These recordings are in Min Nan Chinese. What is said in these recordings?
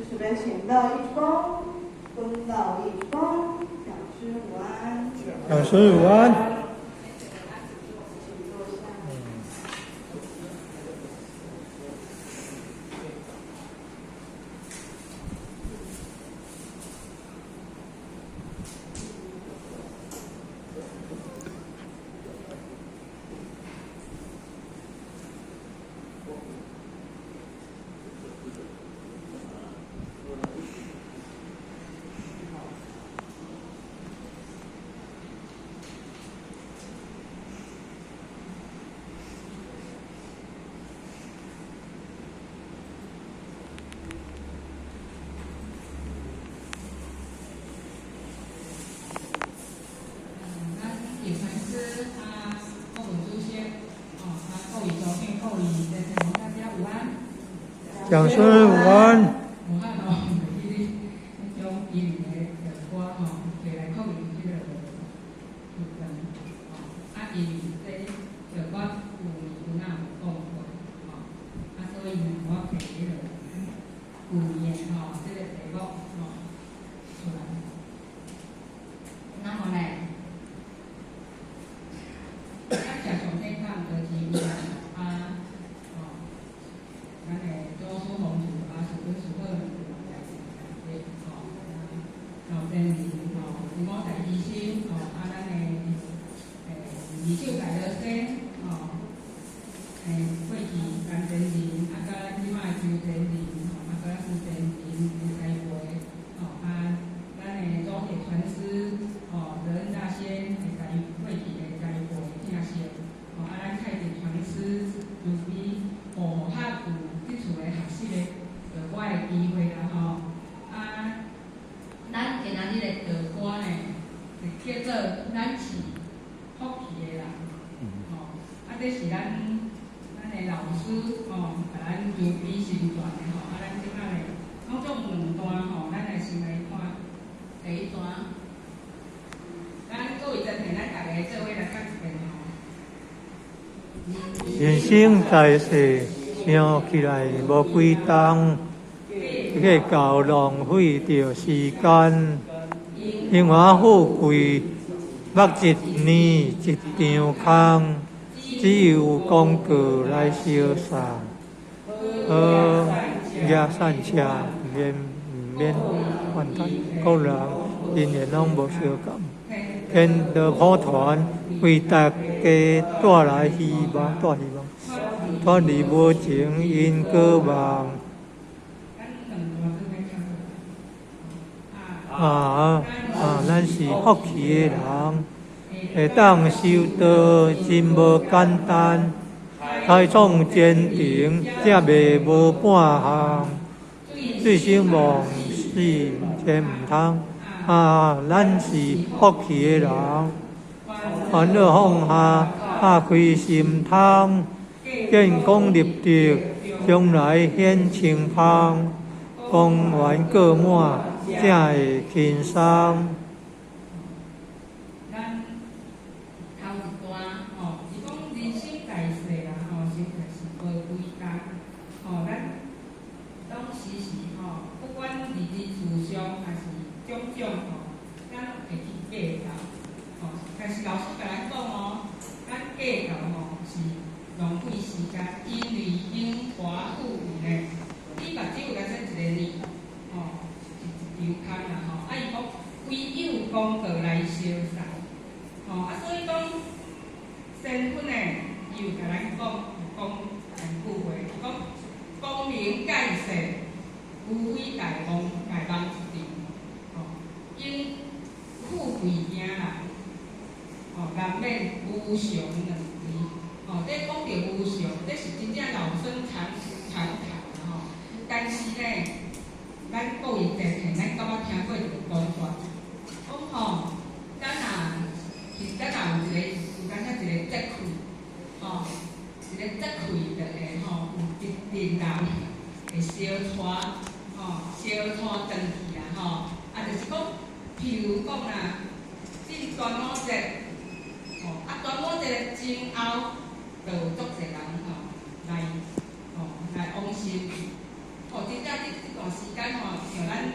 慈悲喜樂一鞠躬，恭道一鞠躬，講師午安。講師午安。請坐下。咱葉傳師啊，郭文主席，哦，啊，各位組長、各位先生，大家午安。講師午安。我看吼，袂記咧將今年的歌吼，摕來考慮這个部分，吼，啊，因為這歌舊年有哪有講過，吼，啊，所以呢，我摕這个舊年的吼，這个題目吼出來。那麼呢，咱常常聽講就是有啊，吼，咱的祖師風主啊，師尊師好來來吼，老前人吼，五大醫生吼，啊，咱的二手大學生吼，過去陳前人，啊，佮咱這擺周前人吼，啊，佮咱蘇前人的栽培，吼，啊，咱的祖鐵傳師吼，德恩大仙的栽過去的栽培疼惜，吼，啊，咱泰迪傳師慈悲，予較有這次的學習的道歌的機會啦吼，啊，咱今仔日的道歌呢，就叫做咱是福氣的人，吼，啊，這是咱的老師吼，共咱慈悲心傳的吼，啊，咱這擺咧，攏總兩段吼，咱來先來看第一段。咱各位真聽，咱逐个做伙來講一遍吼。人生在世，想起來無幾冬，計較浪費著時間，榮華富貴，目一年一場空，只有廣告來相殺。好，野散車毋免怨嘆，各人人緣攏無相仝。天道普傳為大家帶來希望，帶希望，脫離無情因果網。啊啊！咱是福氣的人，會當修道真無簡單，開創前程才袂無半項。醉生夢死錢毋通。啊！咱是福氣的人，煩惱放下，打開心窗，建功立德，將來顯清芳，光環過滿，才會輕鬆。咱頭一段吼，是講人生在世啦吼，實在是無幾冬吼，咱攏時時吼，不管佇事上還是種種吼，咱攏會去計較吼。但是老師共咱講哦，咱計較吼是浪費時間，因為榮華富貴呢，你目睭有來說一個年吼，是一場空啦吼。啊，伊講唯有廣告來相殺，吼啊，所以講身份呢，伊有共咱講，講兩句話，講光明蓋世，無非大夢大夢一場，吼，因富貴驚人，吼，難免無常兩字，吼，這講著無常，這是真正老生常常談吼。但是呢，咱各位前提，咱敢捌聽過一个講法，講吼，咱若是咱若有一个有當時一個節氣，吼，一個節氣就會吼，有一陣人會相帶，吼，相帶轉去啊吼，啊，就是講，譬如講啦，進端午節，吼，啊，端午節前後，就有足濟人吼來，吼來往生，吼，真正這這段段時間吼，像咱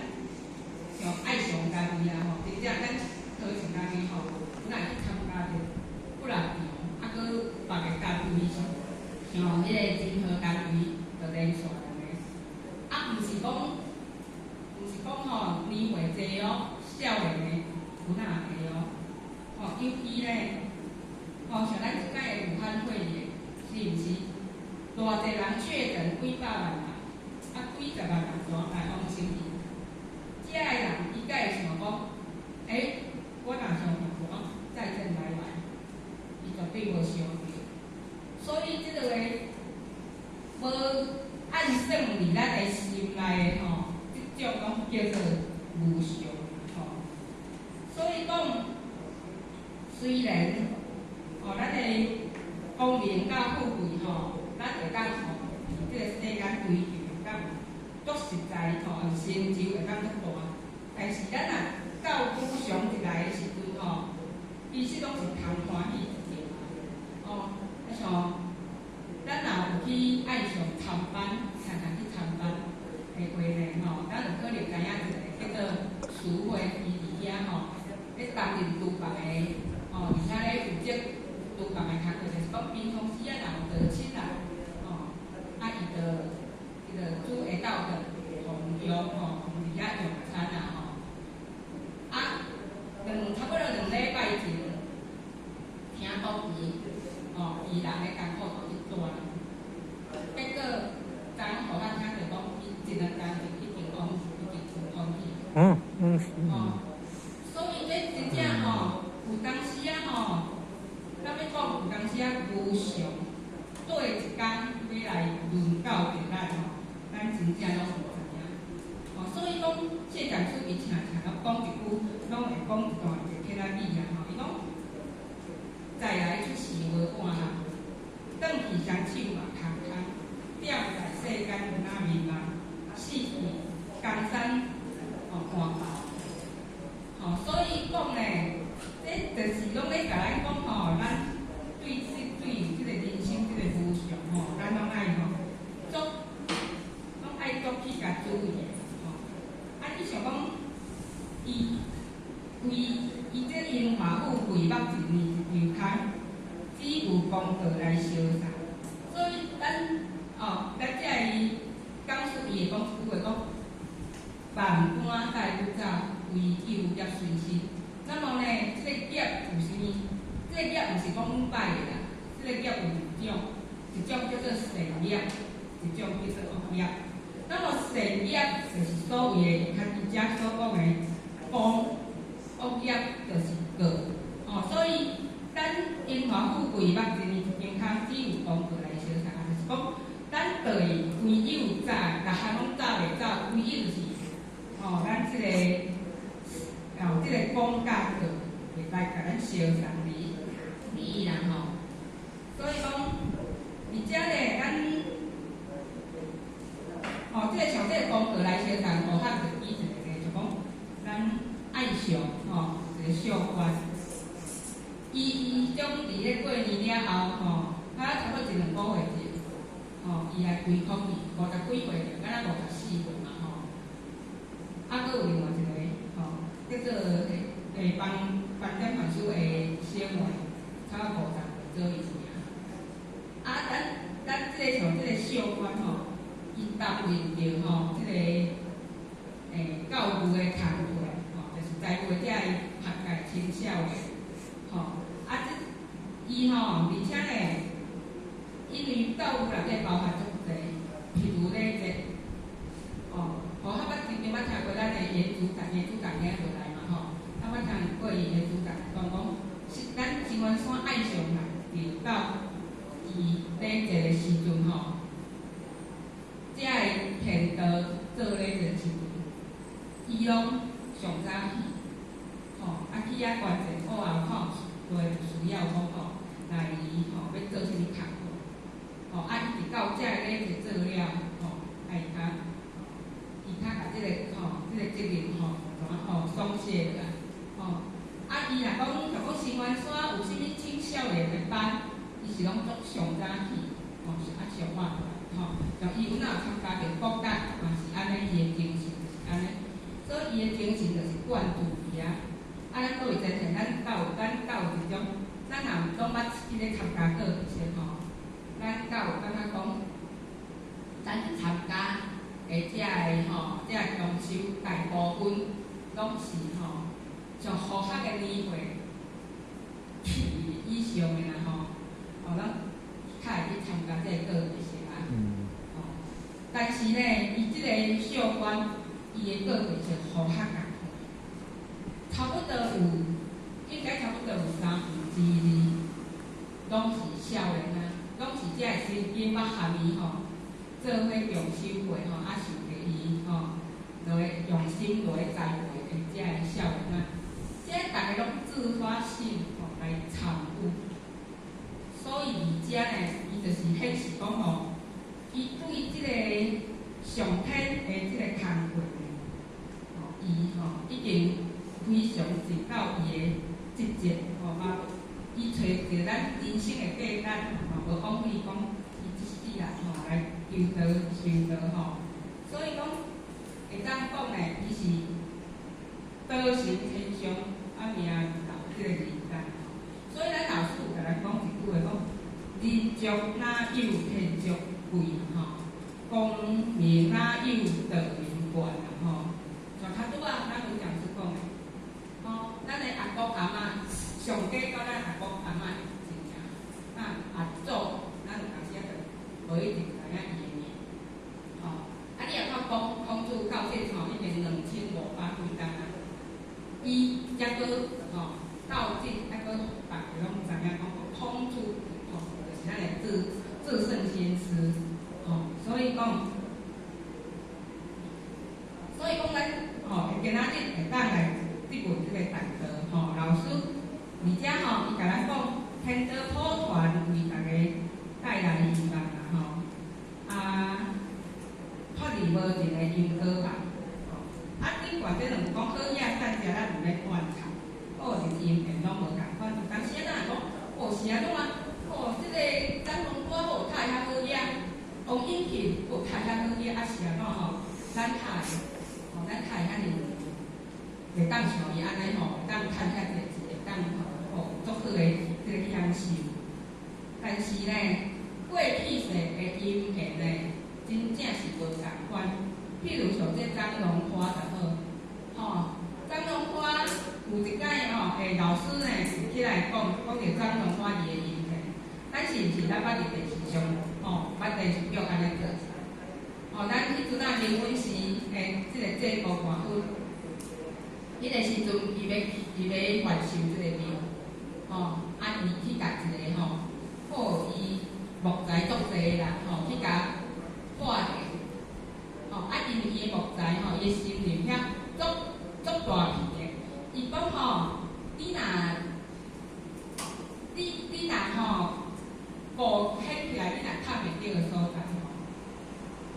像愛上單位啊吼，真正咱高雄單位吼，本來去參加著幾若場，啊，閣別个單位像彼個真好單位，就連續按呢。啊，毋是講吼年歲濟哦，少年的有哪會哦，吼，尤其咧，吼，像咱這擺的武漢肺炎，是毋是？偌濟人確診幾百萬人，啊，幾十萬人全來往生去。遮的人伊敢會想講，欸，我若相信講再見來來，伊絕對無想著。所以這個無按算佇咱的心內的吼，這種攏叫做無常吼。所以講，雖然吼，咱的光榮佮富貴吼，咱會當吼，這個世間追求會當足實在吼，成就會當足大。但是咱若到無常一來的時陣吼，其實攏是空歡喜一場哦。啊像咱若有去愛上參班，常常去參班的話呢吼，咱有可能知影一個叫做慈惠伊佇遐吼，咧擔任廚房的吼，佇遐咧負責廚房的工課，就是講平常時啊，若有桌親啦，吼，啊伊就煮下晝頓予阮用吼，佇遐用餐啊吼。啊，差不多2禮拜前，聽講伊，吼，伊人的艱苦就去帶，結果昨昏予我聽著講，伊一兩工就已經往去。哦，所以這真正吼，有當時啊吼，咱欲講有當時啊無常，對一工欲來輪到著咱吼，咱真正攏毋知影。哦，所以講謝講師伊常常攏講一句，攏會講一段一個天仔語啊吼，伊講再來出世無半人，轉去雙手嘛空空，踮在世間若迷茫，死去江山哦看透。吼，所以講咧，這就是攏咧共咱講吼，咱對這個人生這個無常吼，咱攏愛吼，足攏愛足去共注意的吼。啊，你想講，伊為伊這榮華富貴，目一年一張空，只有功德來相送。所以咱哦，咱這個講師伊會講一句話講：萬般帶不走，唯有業隨身。那麼呢，這個業有啥物？這個業毋是講歹的啦，這個業有兩種，一種叫做善業，一種叫做惡業。那麼善業就是所謂的，較伊遮所講的功，惡業就是過。哦，所以咱榮華富貴，目一年一張空，只有功德來相送，就是講，咱對唯有走，逐項攏走袂走，唯一就是，哦，咱這個，哦，這個功佮德會來共咱相送離啦吼。所以講，佇遮咧，咱，哦，這個像這個功德來相送，無合就記一個咧，就講咱愛上吼一個小官，伊將佇咧過年了後吼，啊差不多一兩個月前，吼，伊來歸空去，50幾歲爾，敢若54歲嘛吼。啊，閣有另外一個吼，叫做幫幫點法師的小妹，差不多50歲左右爾。啊，咱這個像這個小官吼，伊擔任著吼這個教務的工課，吼，就是在務這个學界青少的，吼，啊，這伊吼，而且咧，因為教務內底包含足濟，譬如咧這，哦，我較捌曾經捌聽過咱的嚴主講，嚴主講遐落來嘛吼，啊，捌聽過伊嚴主講講講，是咱清源山愛上人就到伊禮節的時陣吼，這个天道做禮節的時陣，伊攏上早去，吼，啊去遐關鍵午後看有需要講吼，來吼欲做啥物工課，吼，啊一直到這个禮節做了，吼，啊伊較共這個吼，這個責任吼，怎吼鬆懈落來，吼，啊伊若講若講清源山有啥物青少年的班，伊是攏總上早去，吼，啊上晚回來。吼，像伊有哪有參加著國家，嘛是按呢，伊的精神就是按呢，所以伊的精神就是貫注佇遐。啊，咱閣會真現，咱敢有一種，咱若攏捌去咧參加過先吼，咱敢有感覺講，咱去參加的遮个吼，遮個共修大部分攏是吼，上符合的年歲以上的啦吼，吼，咱較會去參加這個過程啊。吼，但是呢，伊這個小關，伊的過程是符合共款，差不多有，應該差不多有三分之二，攏是少年啊，攏是這個身經捌含伊吼，做伙共修過吼，啊受著伊吼，落去用心落去栽培的這個少年啊，這逐家攏自發性吼來參與，所以佇遮呢，伊就是顯示講吼，伊對這個上天的這個工課呢，吼，伊吼已經非常盡到伊的職責，吼嘛，伊揣著咱人生的價值，嘛無枉費講伊這世人吼來求道修道吼，所以講會當講呢，伊是道成天上，啊命留這個人間吼。所以咱老師有共咱講一句話講：人俗哪有天竺貴吼，功名哪有道名懸啊吼。像較拄仔咱有講師講的，吼，咱的阿公阿嬤上加到咱阿公阿嬤真正，啊阿祖，咱有當時仔就無一定知影伊的名，吼。啊，你若看孔孔子到這吼已經2500幾冬啊，伊抑閣吼到今抑閣逐家攏知影講孔子吼，就是咱的至聖先師，吼，所以講咱吼今仔日會當來質問這個大道吼老師，而且吼伊共咱講天道普傳為大家帶來希望啦吼，啊脫離無盡的因果網，吼，啊頂懸這兩講好野善者，咱毋免怨懺，個人因緣攏無仝款，有當時仔咱若講，哦是按怎啊？哦，這個張龍歌好讀遐好野，王英慶好讀遐好野，啊是按怎吼？咱較會，吼，咱較會遐爾，會當像伊按呢吼，會當趁遐濟錢，會當吼足好的這個享受。但是呢，過去世的因緣呢，真正是無仝款。譬如像這張龍花就好，吼，張龍花有一擺吼，老師呢起來講，講著張龍花伊的因緣。咱是毋是咱捌佇電視上，吼，捌電視劇按呢做？吼，咱彼陣仔靈恩師這個濟公活佛，彼個時陣伊欲發售這個廟，吼，啊伊去共一個吼，哦伊木材足濟啦，吼，去共割下，吼，啊因為伊的木材吼，伊的森林遐足足大片的，伊講吼，你若吼布掀起來，你若探袂著的所在吼，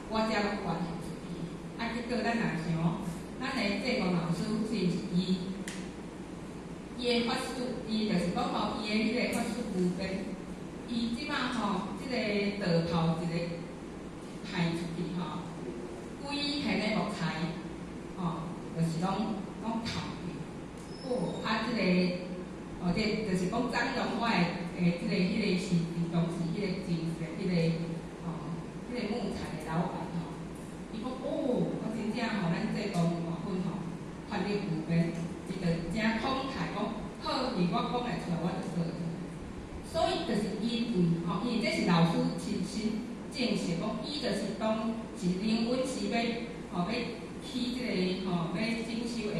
我遮攏捐獻出去。啊，結果咱若想，咱的濟公老師是毋是伊？伊的法術，伊就是講吼，伊的彼個法術無邊。伊這擺吼，這個道頭一個派出去吼，規片的木材吼，就是攏砍去。哦，啊，這個哦，這就是講張龍花的這個彼個是當時彼個真實彼個吼，彼個木材的老闆吼，伊講哦，我真正吼，咱濟公活佛吼，法力無邊，伊就誠慷慨講，好，伊我講會出來，我就做。所以就是因為吼，因為這是老師親身證實講，伊就是當是靈恩師欲吼欲起這個吼欲進修的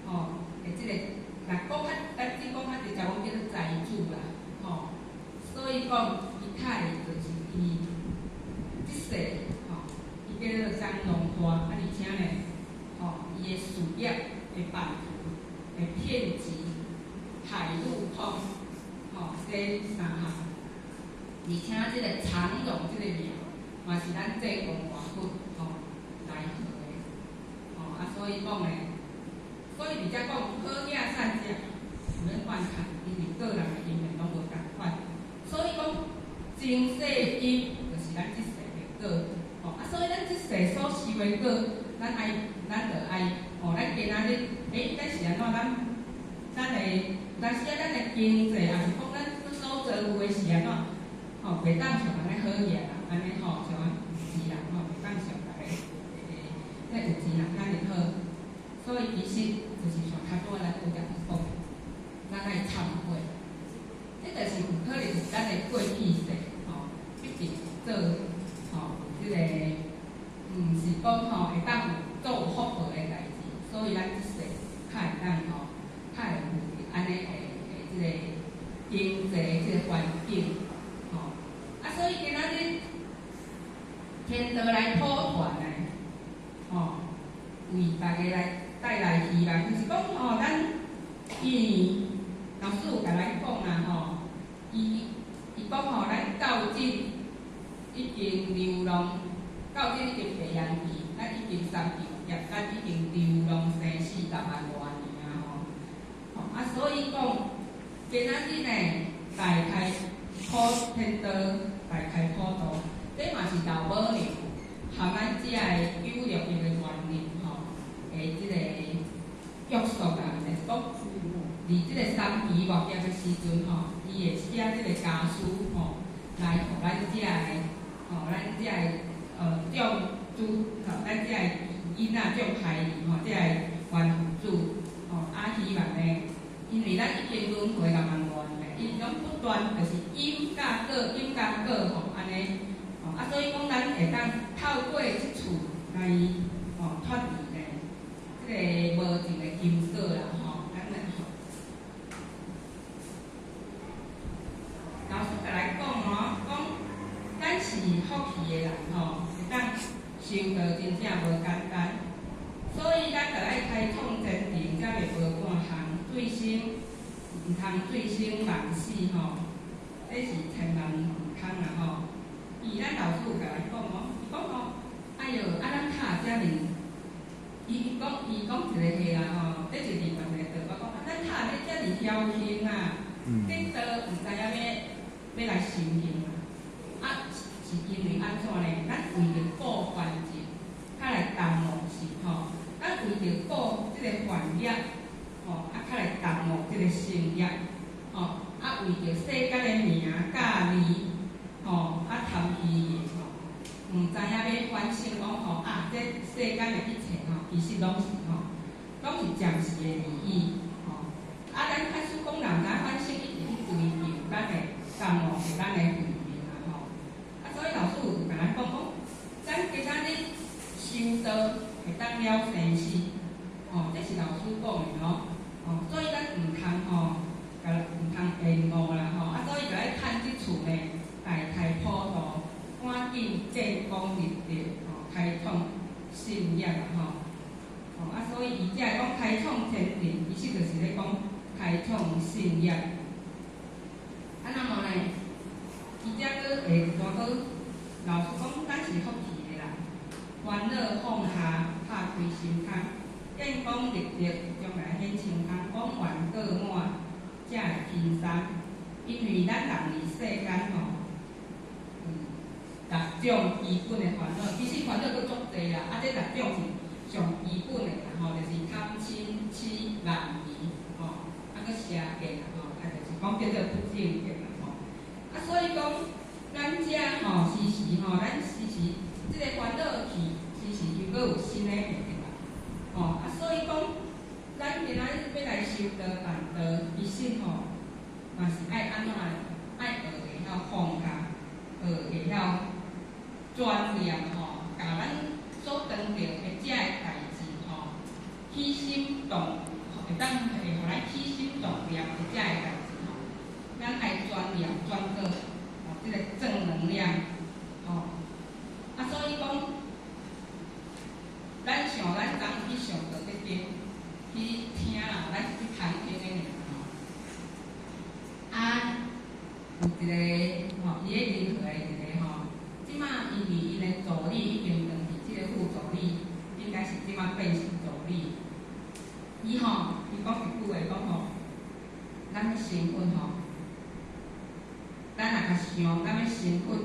吼的這個，若講較咱只講較直接，講叫做財主啦，吼。所以講，伊較會就是伊這世吼，伊叫做張龍花，啊，而且呢，吼，伊的事業的版圖會遍及海陸空，吼，這三項。而且這個長榮這個廟，嘛是咱濟公活佛吼來號的，吼啊，所以講呢，所以佇遮講好野善者，毋免怨嘆，因為個人的因緣攏無仝款。所以講前世因就是咱這世的果。水果，咱愛，咱就愛，吼，咱今仔日，欸，咱是按怎？咱，咱的，有當時啊，咱的經濟，抑是講咱所遭遇的是按怎？吼，袂當像按呢好額啦，按呢吼，像有錢人吼，袂當像逐个，欸，那有錢人遐爾好。所以其實就是像較拄仔咱拄才講，咱愛懺悔。這就是有可能是咱的過去世吼，一直做吼，這個毋是講吼會當有做福報的代誌，所以咱這世較會當吼，較會有按呢的的這個經濟這個環境吼。啊，所以今仔日天道來普傳的吼，為大家來帶來希望，就是講吼，咱伊老師有共咱講啦吼，伊伊講吼，咱到今已經流浪，到今已經白陽期，咱已經三期業，咱已經流浪生死6萬外年啊吼。吼啊，所以講今仔日呢，大開普天道，大開普度，這嘛是老母娘含咱遮的九六一個原理吼，的這個約束啊，就是講，佇這個三期末業的時陣吼，伊會寫這個家書吼，來予咱遮的吼，咱遮的眾主吼，咱遮的囡仔眾孩兒吼，遮的冤父子吼，啊希望呢，因為咱已經輪迴6萬外年，伊攏不斷就是因佮果，因佮果吼，按呢，吼啊，所以講咱會當透過這次來吼脫離呢，這個無盡的金鎖啦吼，咱來吼。老師共咱講吼，講咱是福氣的人吼，會當修道真正無簡單，所以咱著愛開創前程，才袂無半項醉生，毋通醉生夢死吼，這是千萬毋通啦吼。伊咱老師有共咱講哦，伊講吼，哎喲，啊咱敲遮爾，伊伊講伊講一個話啦吼，這是另外一個道，我講啊，咱敲咧遮爾僥倖啊，得道毋知影欲欲來修行啊，啊是因為按怎呢？咱為著顧環境，較來耽誤是吼，咱為著顧這個凡業，吼，啊較來耽誤這個聖業，吼，啊為著世間的名佮利，吼，啊貪虛榮吼，毋知影欲反省講吼，啊這世間的一切吼，其實攏是吼，攏是暫時的而已，吼。啊，咱假使講人知反省，一直去追求，咱會耽誤著咱的慧命啊吼。啊，所以老師有共咱講講，咱今仔日修道會當了生死，吼，這是老師講的吼，吼，所以咱毋通吼，共毋通延誤啦吼，啊，所以著愛趁這次呢，大開普度，趕緊建功立德，吼，開創新業啦吼，吼，啊，所以伊才會講開創前程，其實就是咧講開創新業。啊，那麼呢，伊才閣下一段閣老師講，咱是福氣的人，煩惱放下，拍開心窗，建功立德，將來顯晴空，講完過滿，才會輕鬆。因為咱人佇世間吼，有六種基本的煩惱，其實煩惱閣足濟啦，啊，這六種是上基本的啦吼，就是貪嗔癡慢疑吼，啊，閣邪見啦吼，啊，就是講叫做不正見啦吼。啊，所以講，咱遮吼時時吼，咱時時這個煩惱去，時時又閣有新的變啦，吼啊，所以講，咱今仔日欲來修道辦道，其實吼，嘛是愛按怎？愛學會曉放下，學會曉轉念吼，共咱所當著的這个代誌吼，起心動，會當會予咱起心動念的這個代誌吼，咱愛轉念轉做吼，這個正能量吼。啊，所以講，咱像咱昨去上課這邊去聽啦，咱是去旁聽的爾吼。啊，有一個吼，伊咧任何的一個吼，這馬因為𪜶的助理已經轉去，這個副助理應該是這馬變成助理。伊吼，伊講一句話，講吼，咱欲成佛吼，咱若較想，咱欲成佛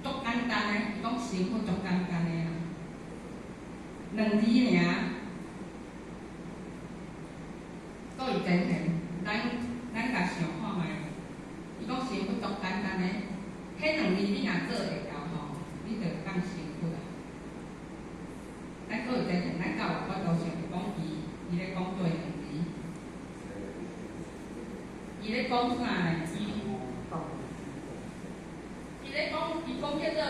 足簡單的，伊講成佛足簡單的啦。兩字爾。各位前贤，咱共想看覓，伊講成佛足簡單的，彼兩字你若做會到吼，你就會當成佛啊。咱各位前賢，咱敢有法度想著講伊咧講佗兩字？伊咧講啥呢？伊咧講，伊講叫做。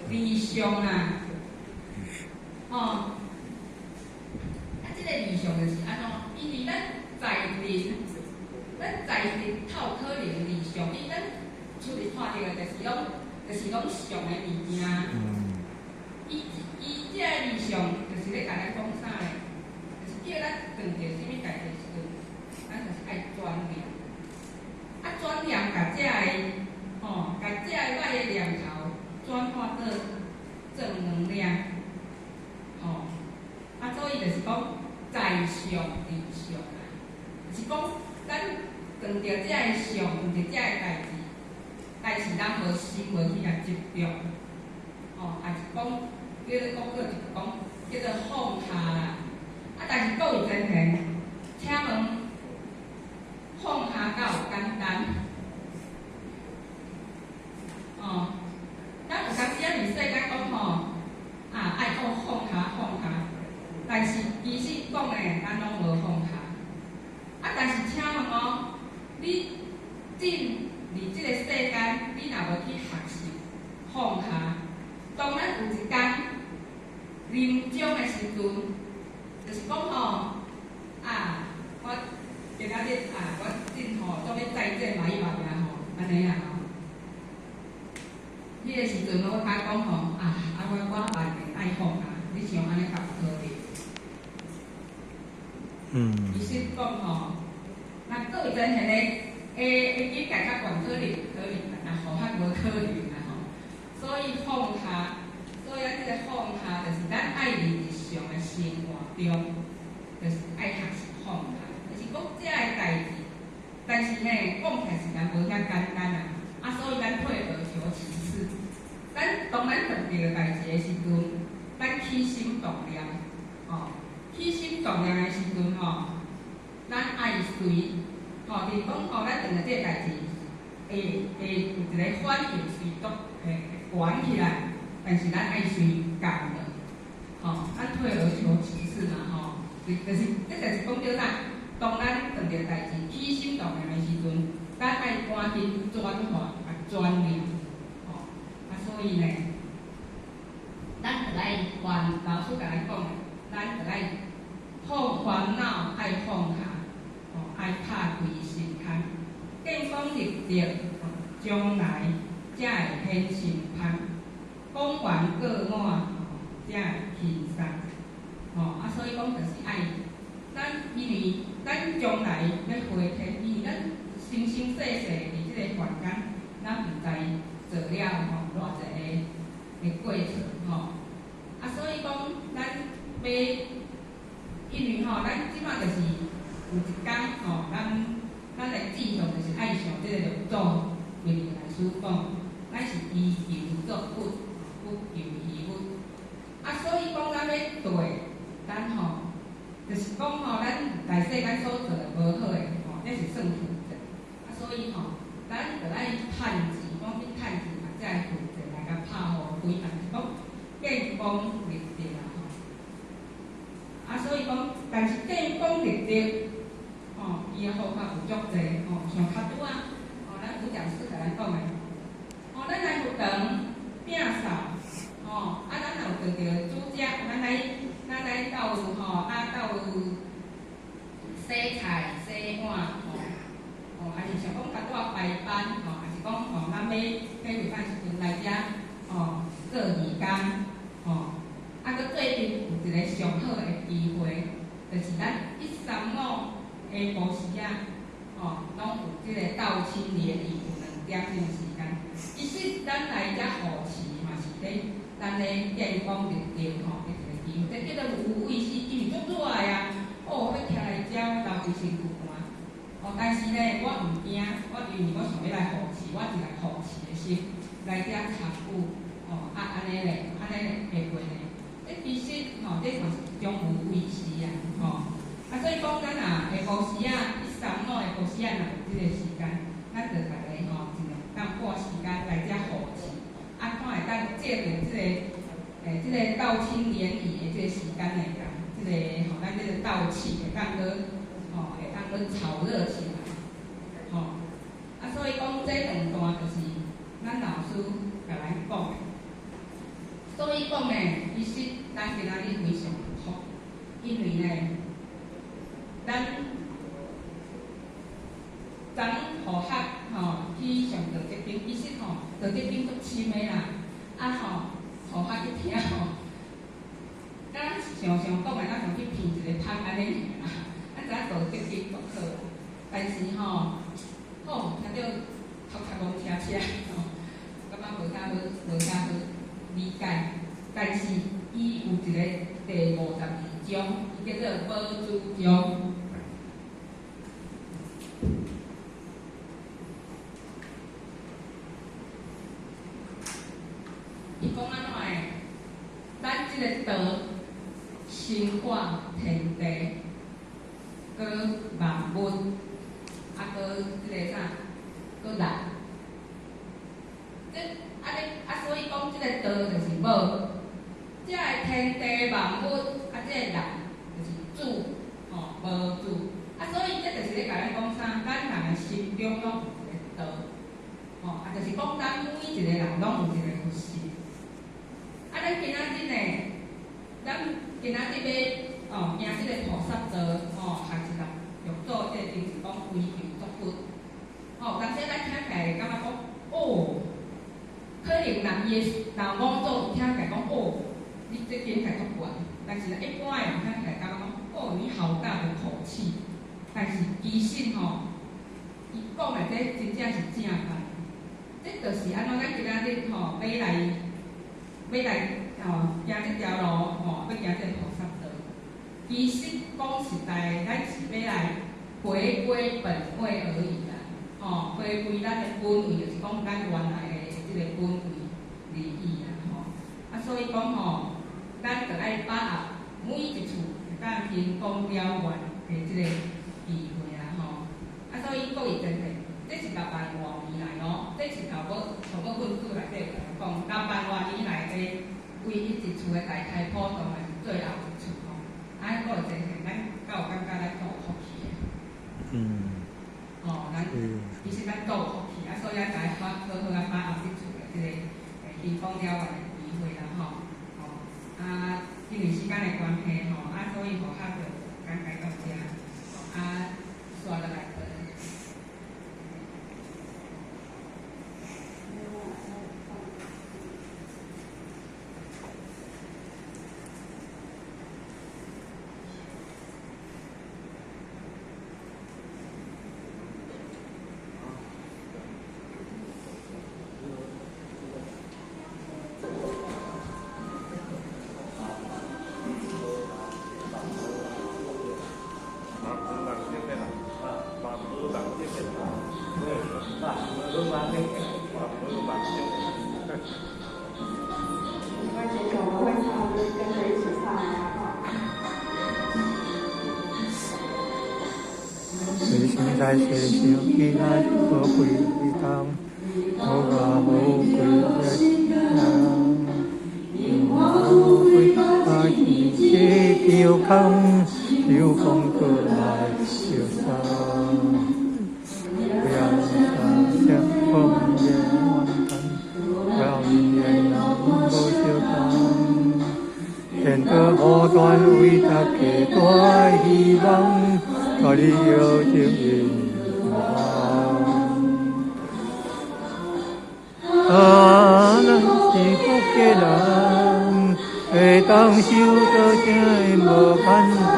理想啊，吼，啊，這个理想就是按怎？因為咱在人，咱在人透可能理想，因為咱出去看著的，就是攏上的物件。伊這个理想，就是咧共咱講啥咧？就是叫咱碰著啥物代誌時陣，咱就是愛轉念。啊，轉念共這个，吼，共這個歹的念頭轉化做正能量，吼。啊，所以就是講在上離相啊，就是講咱碰著這个相，碰著這個代誌，但是咱無心無去共執著，吼，也是講叫做講過就是講叫做放下啦。啊，但是各位前賢，請問放下敢有簡單？哦，咱有當時仔佇世間講吼，啊，愛學放下放下，但是其實講的咱攏無放下。啊，但是請問哦，你進佇這個世間，你若無去學習放下，當咱有一工臨終的時陣，就是講吼，啊，我今仔日啊，我真吼，做欲再見嘛，伊嘛行吼，按呢啊吼。彼个時陣我敢講吼，啊，我萬定愛放下，你想按呢敢有可能？其實講吼，那各位前賢的的境界較懸，可能可能啦，若予較無可能啦吼。所以放下，所以咱這個放下，就是咱愛佇日常的生活中，就是愛學習放下。就是講這个代誌，但是呢，講起來實在無遐簡單啊。啊，所以咱退而求其次。咱當咱碰著代誌的時陣，咱起心動念，吼，起心動念的時陣吼，咱愛隨，吼，就是講吼，咱碰著這個代誌，會有一個反應隨動，會懸起來，但是咱愛隨降落，吼，咱退而求其次嘛，吼，就是這就是講著啥？當咱碰著代誌起心動念的時陣，咱愛趕緊轉化啊轉念，吼，啊所以呢，咱著愛煩，老師共咱講的，咱著愛放煩惱，愛放下，吼，愛拍開心胸，見功立德，將來才會顯心芳。講完過滿，才會輕鬆。吼，啊，所以講就是愛，咱因為咱將來欲回天，因為咱生生世世佇這個凡間，咱毋知做了吼偌濟个過錯吼。啊，所以講咱欲，因為吼，咱這擺就是有一工吼，咱的志向就是愛像這個六祖慧能大師講，咱是依求作佛，不求虛物。啊，所以講咱欲對，咱吼，就是講吼，咱來世間所做的無好的吼，這是算負債。啊，所以吼，咱著愛趁錢，講去趁錢，共這个負債來共拍予開，啊，就是講建功立德啦吼。啊，所以講，但是建功立德，吼，伊的方法有足濟吼，像較拄仔，吼，咱吳講師共咱講的，吼，咱來佛堂摒掃，吼，啊，咱若有遇著主家，咱來鬥吼，啊鬥洗菜、洗碗，吼，吼，還是像講較拄仔排班，吼，還是講吼，咱欲欲回時陣來遮，吼，做義工，吼，啊，閣最近有一個上好的機會，就是咱一三五下晡時仔，吼，攏有這個道親聯誼有2點鐘的時間。其實咱來遮護持嘛是咧，咱咧建功立德吼，的一個機會，這叫做無畏施，因為足熱的啊，哦，欲徛來規身軀汗。哦，但是咧，我毋驚，我因為我想欲來奉持，我一個奉持的心來遮參與，哦，啊，按呢咧，按呢會過呢。這其實吼，這嘛是一種無畏施啊，吼。啊，所以講咱若下晡時仔，一三五下晡時仔若有這個時間，咱就逐个吼盡量當半時間來遮護持，啊，看會當借著這個，這個道親聯誼的這個時間來講，這個吼，咱這個道氣會當閣，吼，會當閣炒熱起來，吼。啊，所以講這兩段就是咱老師共咱講的。所以講呢，其實咱今仔日非常有福，因為呢，咱昨予學吼去上道德經，其實吼道德經足深的啦，啊吼，予學去聽吼，咱常常講的，咱像去編一个芳按呢爾啦，咱知影道德經足好啦，但是吼，吼聽著頭殼戇車車吼，感覺無啥好，無啥好理解。但是伊有一個第52章，伊叫做無住章。伊講按怎的？咱這个道生化天地，閣萬物，啊，閣這个啥，閣人。這按呢啊，所以講這个道就是母，這个天地萬物，啊，這个人就是子，吼，母子。啊，所以這就是咧共咱講啥？咱人的心中攏有一个道，吼，啊，就是講咱每一个人攏有一個佛性。啊，咱今仔日呢，咱今仔日欲哦行這個菩薩道，吼，學習六祖這個精神講追求作佛。吼，當時咱聽起來會感覺講，哦，可能人伊的老母祖聽起來講，哦，你這境界足懸。但是一般的人聽起來感覺講，哦，你好大的口氣。但是其實吼，伊講的這真正是正解。這就是按怎咱今仔日吼欲來欲來吼行這條路吼，欲行這个菩薩道。其實講實在，咱是欲來回歸本位而已啦。吼，回歸咱的本位，就是講咱原來的這個本位而已啦。吼，啊，所以講吼，咱著愛把握每一次會當興講了願的這個機會啦。吼，啊，所以各位真濟，這是6萬外年來哦，這是頭尾本書內底有共咱講，6萬外年來的唯一一次的大開普當然是最後一次吼。啊，各位真濟，咱敢有感覺咱足有福氣的？吼，咱其實咱足有福氣，啊，所以咱才好好啊把握這次的這個興講了願的機會啦，吼。吼，啊，因為時間的關係吼，啊，所以予學就講解到遮，啊，紲落來。沒關係，我們會唱，就跟着一起唱啊！人生在世想起來無幾冬，好啊好幾个人，榮華富貴把天地丟空，丟空過來相送。不要想想風言萬般，不要言無相共。天道無端為大家大希望，帶你搖情因緣。啊，咱是福的人，會當受到這無簡單，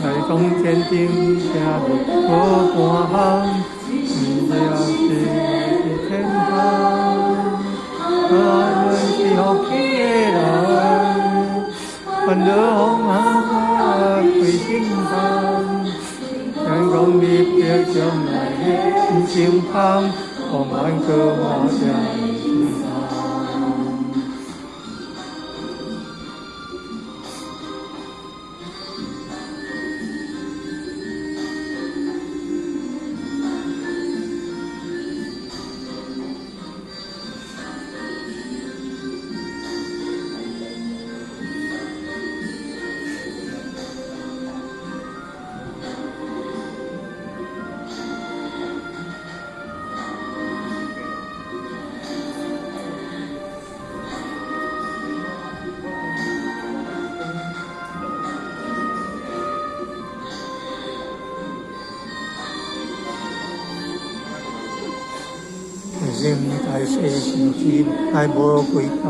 來創前程行路無半項，不了是天堂。啊，咱是福氣的人，煩惱風雨開心房。講立德將來現成芳，講願閣滿才會輕鬆。人生在世是真來無幾冬，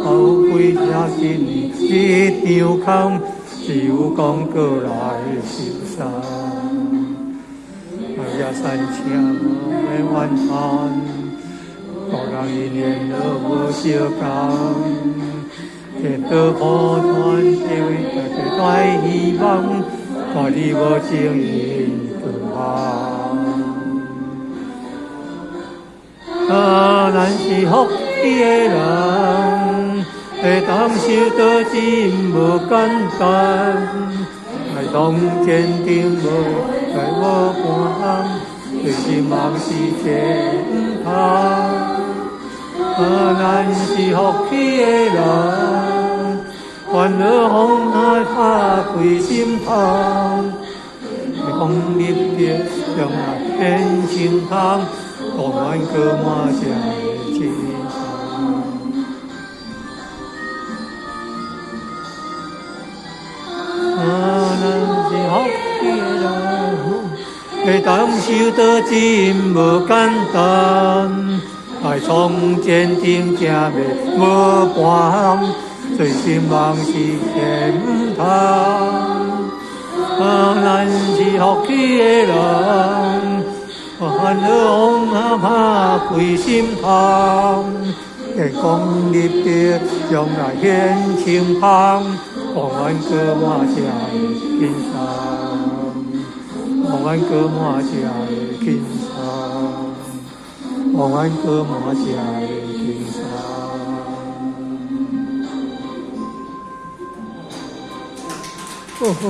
寶貴這一年一場空，只有講過來受傷。夜山請無的怨叹，各人因緣樂無相共，得到破船這位大家大希望。看你無情意斷行，啊，咱是福氣的人，會當修道真無簡單，愛當堅定無來無半項，對希望是天堂。啊，咱是福氣的人。煩惱風海拍開心窗，講立德將來變成空，講願閣滿才會輕鬆。啊，咱是福氣的人，會當修道真無簡單，愛創堅定行袂無半項。最希望是天堂，啊，咱是福氣的人，煩惱風啊拍開心窗，會講立德將來顯清芳，講願閣滿才會輕鬆，講願閣滿才會輕鬆，講願閣滿才會輕鬆。好好好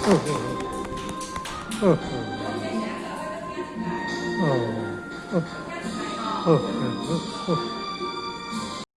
好，好好好，好，好，好，好，好。